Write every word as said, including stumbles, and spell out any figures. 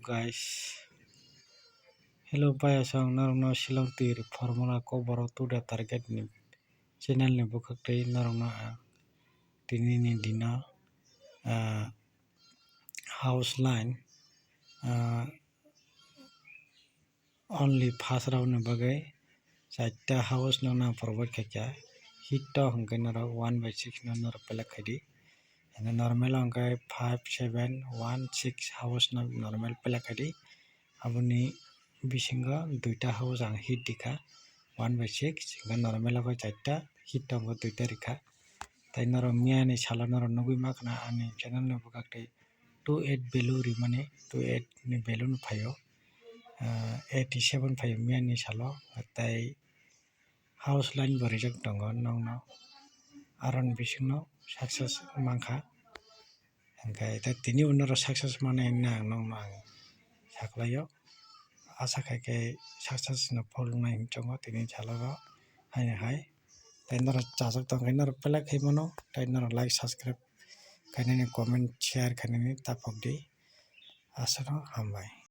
Guys, hello payasong, norokno Shillong twi formula ko borok to the target ni channel ni bwkhak twi norokno ang tini ni dino, ah, house line, ah, only first round ni bagwi chaita house no nang provide khaikha. Hit to hwnkhe norok one by six no norok pelek khaidi. Normal o hwnkhe five, seven, one, six house no normal pelek khaidi. Aboni bisingo duita house ang hit rikha, one by six, hwnkhe normal o khe chaita, hit tongo duita rikha. Tai norok miyani salo norok nugwi makhna ani channel ni bwkhak tei two eight value rimani, two eight ni value no phaio, ah, eighty seven phaio miyani salo, tai house line bo rijak tongo nokno, aroni bisingno success mankha. Hwnkhe tei tini uno success manwi hwnwi ang nokno ang saklaio. Asa khai khe success no phulnai hinwi chongo tini salo o haino hai. Tei norok chajak tongkhe norok pelek khai mano, tei norok like, subscribe khainani, comment, share khainani taphok di. Aswkno hambai.